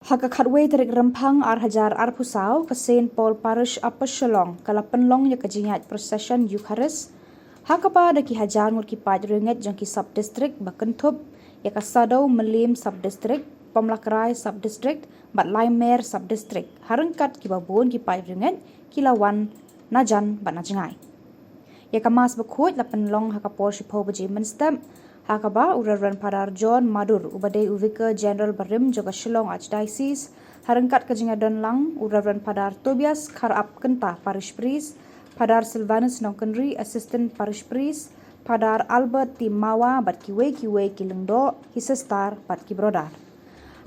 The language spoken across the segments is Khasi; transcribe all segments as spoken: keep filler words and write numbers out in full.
Ha ka khatwei tarik Rymphang ar hajar arphew saw, ka Saint Paul Parish Upper Shillong ka la pynlong ïa ka jingïaid procession Eucharist, ha kaba da ki hajar ngut ki paid riewngeit jong ki sub-district ba kynthup ïa ka Saddew Mylliem sub-district, Pomlakrai sub-district bad Laimer sub-district, ha ryngkat kiba bun ki paid riewngeit ki la wan na jan bad na jngai. Ïa ka Mass bakhuid la pynlong ha ka por shiphew baje mynstep, ha kaba u Reverend Father John Madur, uba dei u Vicar General barim jong ka Shillong Archdiocese, ha ryngkat ka jingïadon lang u Reverend Father Tobias Kharap Kynta, Parish Priest, Father Silvanus Nongkynrih, Assistant Parish Priest, Father Albert T Mawa bad kiwei kiwei ki lyngdoh, ki sister bad ki brother.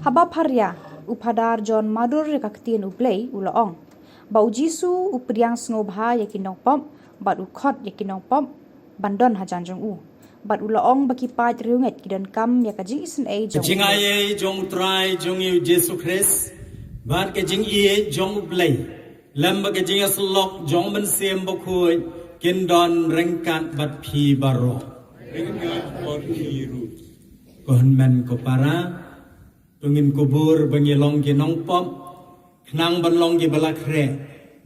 Haba pharia u Father John Madur ïa ka ktien U Blei, u la ong ba U Jisu u pdiang sngewbha ïa ki nongpop bad u khot ïa ki nongpop ban don hajan jong u. Bad u la ong ba ki paid riewngeit ki donkam ïa ka jingisynei jong u. Jingaiei jong U Trai jong ngi U Jisu Khrist bad ka jingïeit jong U Blei lem bad ka jingïasyllok jong U Mynsiem Bakhuid kin don ryngkat bad phi baroh. Ryngkat bad phi ruh. Ko hynmen ko para, to ngin kubur ba ngi long ki nongpop, khnang ban long kiba la khreh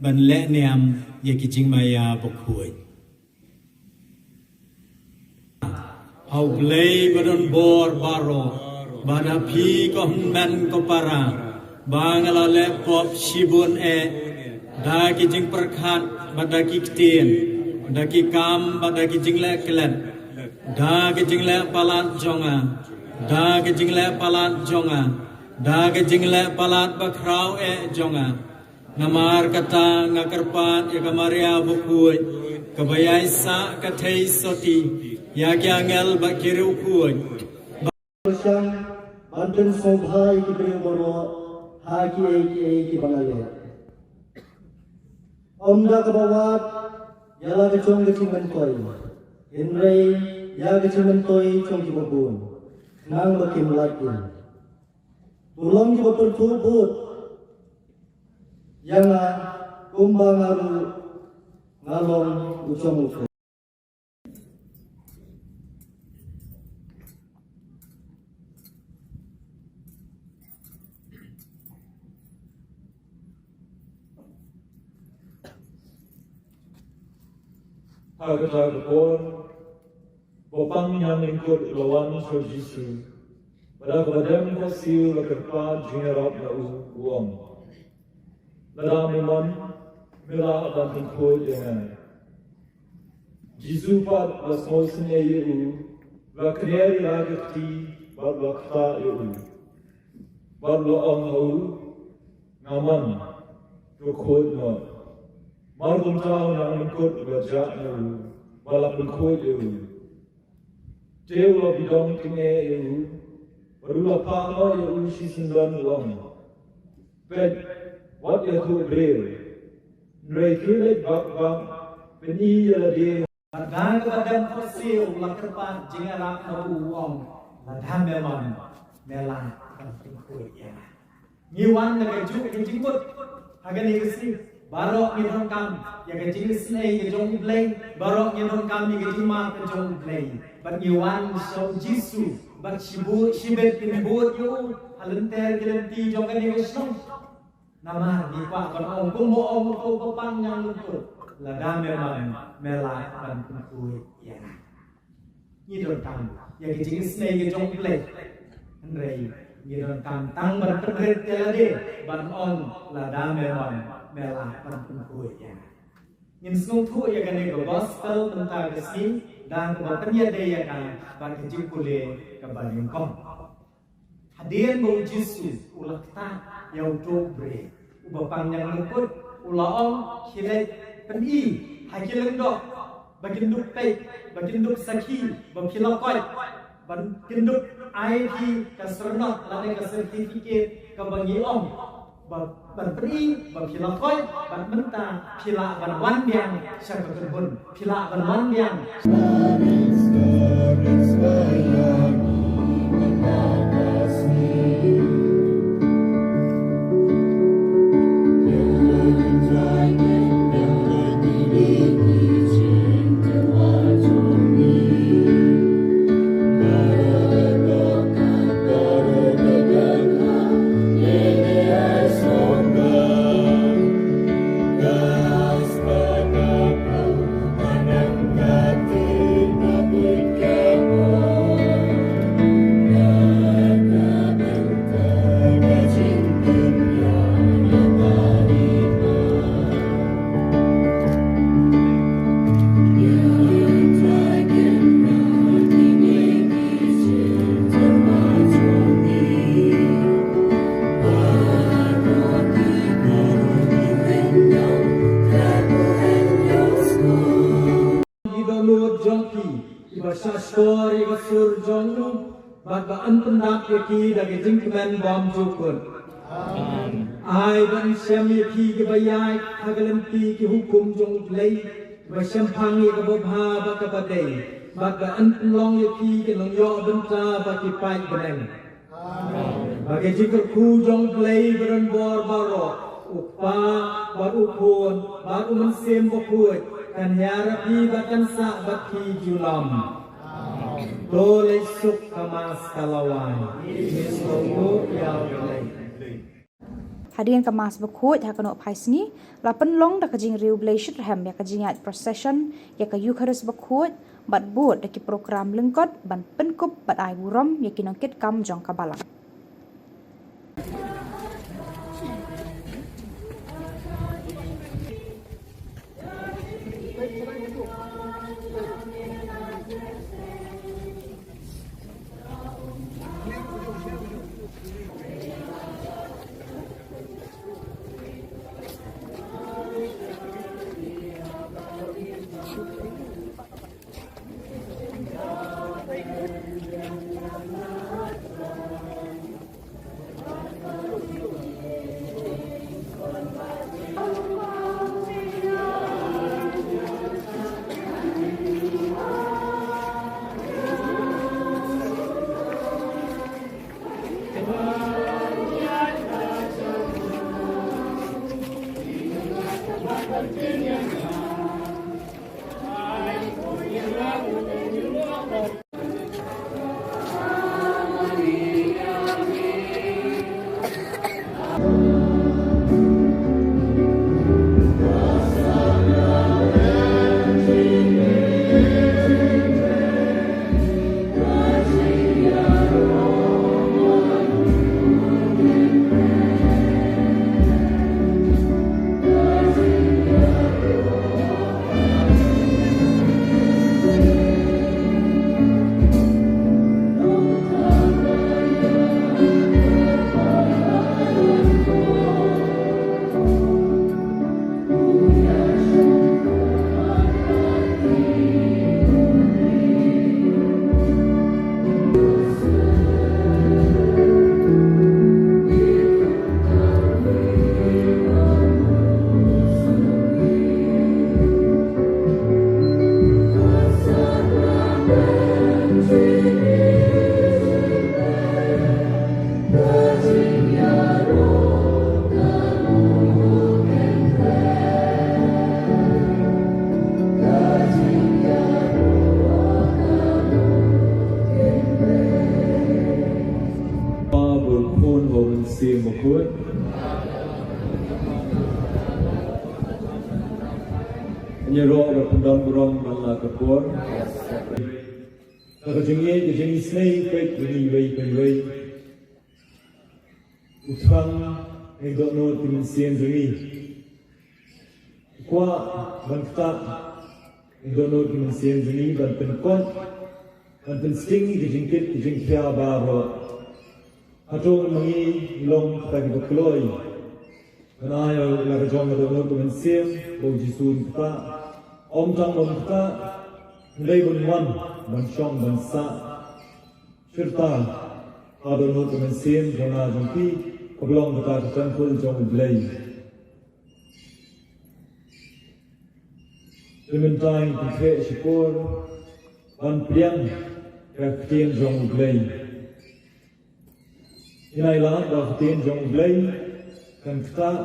ban leh niam ïa ki jingmaïa bakhuid. Ha U Blei ba don bor baroh, bad ha phi ko hynmen ko para, ba nga la leh pop shibun eh, da ki jingpyrkhat bad da ki ktien, da ki kam bad da ki jingleh klet, da ki jingleh palat jong nga, da ki jingleh palat jong nga, da ki jingleh palat bakhraw eh jong nga. Namar kata nga kyrpad ïa ka Maria bakhuid, kaba ïai sah ka theisotti, ïa ki angel bad ki riewkhuid. Pyrshang ban pynsngewbha ïa ki briew baroh ha kiei kiei kiba nga leh. Ym da kaba wad ïa la ka jong ka jingmyntoi, hynrei ïa ka jingmyntoi jong kiba bun, khnang ba kim lait im. To long kiba pyrthuh bud ïa nga, kumba nga ruh nga long u jong U Trai. Ha kata ka por, u Bapangngiam Lyngkut u la wan sha U Jisu, bad da kaba dem khohsiew u la kyrpad jingïarap na u, u ong: Lada me mon, me lah ban pynkhuid ïa nga. Jisu pat u la sngewsynei ïa u, u la kner ïa la ka kti, bad u la ktah ïa u, bad u la ong ha u: Nga mon, to khuid noh. Mar kumta u nongïalam lyngkut u la jah na u, bad u la pynkhuid ïa u. Te u la bidong tyngeh ïa u, bad u la phah noh ïa u shisyndon u ong: Peit, wat ïathuh briew, hynrei khie leit bak bak, pyni ïa lade. Bad da kaba dem khohsiew u la kyrpad jingïarap na u, u ong: Lada me mon, me lah ban pynkhuid ïa nga. Ngi wan na kajuh ka jingmut ha kane ka sngi. Baroh ngi donkam ïa ka jingisynei ka jong U Blei. Baroh ngi donkam ïa ka jingmap ka jong U Blei. Bad ngi wan sha U Jisu bad shibun shibit ngi bud ïa u ha lynter ki lynti jong kane ka shnong. Namar ngi kwah ban ong kumba ong u Bapangngiam Lyngkut: Lada me mon, me lah ban pynkhuid ïa nga. Ngi donkam ïa ka jingisynei ka jong U Blei, hynrei ngi donkam tang ban pynrit ïa lade, ban ong: Lada me mon, me lah ban pynkhuid ïa nga. Ngin sngewthuh ïa kane ka gospel mynta ka sngi, da kaba pynïadei ïa ka bad ka jingpule kaba nyngkong. Hadien ba U Jisu u la ktah ïa uto u briew, u Bapangngiam Lyngkut u la ong: Khie leit pyni ha ki lyngdoh ba kin dup peit, ba kin dup sakhi ba phi la koit, ba kin dup ai phi ka syrnod lane ka certificate kaba ngi ong ba ban pyni ba phi la koit, bad mynta phi lah ban wan biang sha ka kynhun, phi lah ban wan biang. Shah shkor ïa ka sur jong u, bad ba yn pyndap ïa ki da ka jingkmen bymjukut. Ai ba yn shem ïa ki kiba ïaid ha ka lynti ki hukum jong U Blei, ba shemphang ïa kaba bha bad kaba dei, bad ba yn pynlong ïa ki ki nongïoh bynta bad ki paid bneng. Ba ka jingkyrkhu jong U Blei ba don bor baroh, U Kpa bad U Khun bad U Mynsiem Bakhuid, kan ïar ïa phi bad kan sah bad phi junom. To leit suk, ka Mass ka la wai. Ngin sngewthuh ïa U Blei. Hadien ka Mass Bakhuid ha ka Nohphaisngi, la pynlong da ka jingriewblei shitrhem ïa ka jingïaid procession ïa ka Eukharist Bakhuid, bad bud da ki program lyngkot ban pynkup bad ai burom ïa ki nongkitkam jong ka Balang. Kpa bad U Khun bad U Mynsiem Bakhuid. Ngin ïaroh ban pyndon burom man la ka por. Ka jingïeit ka jingisynei peit ïa ngi iwei pa iwei. U thrang ïa ki dohnud ki mynsiem jong ngi. U kwah ban ktah ïa ki dohnud ki mynsiem jong ngi ban pynkoit, ban pynsting ïa ki jingkit ki jingkhia baroh. Hato ma ngi long kita kiba kloi ban ai ïa la ka jong ka dohnud ka mynsiem ba U Jisu un ktah? Ym tang ban ktah, hynrei ban wan ban shong ban sah shirta ha ka dohnud ka mynsiem jong nga jong phi, kaba long kata ka templ jong U Blei. Te mynta ngin pynkhreh shipor ban pdiang ïa ka ktien jong U Blei. Ngin ailad ba ka ktien jong U Blei kan ktah,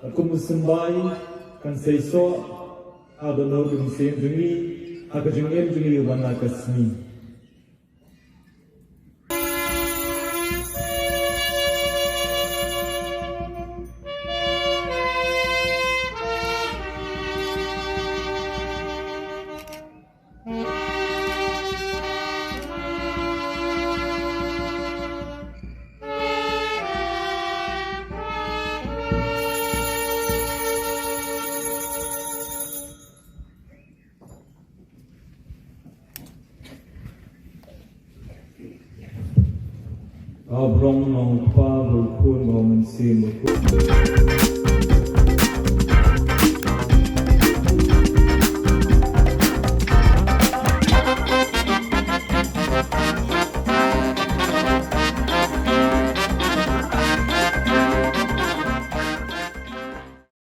bad kum u symbai kan seisoh ha ka dohnud ka mynsiem jong ngi, ha ka jingim jong ngi man la ka sngi. Ka burom na U Kpa, bad U Khun, bad U Mynsiem Bakhuid.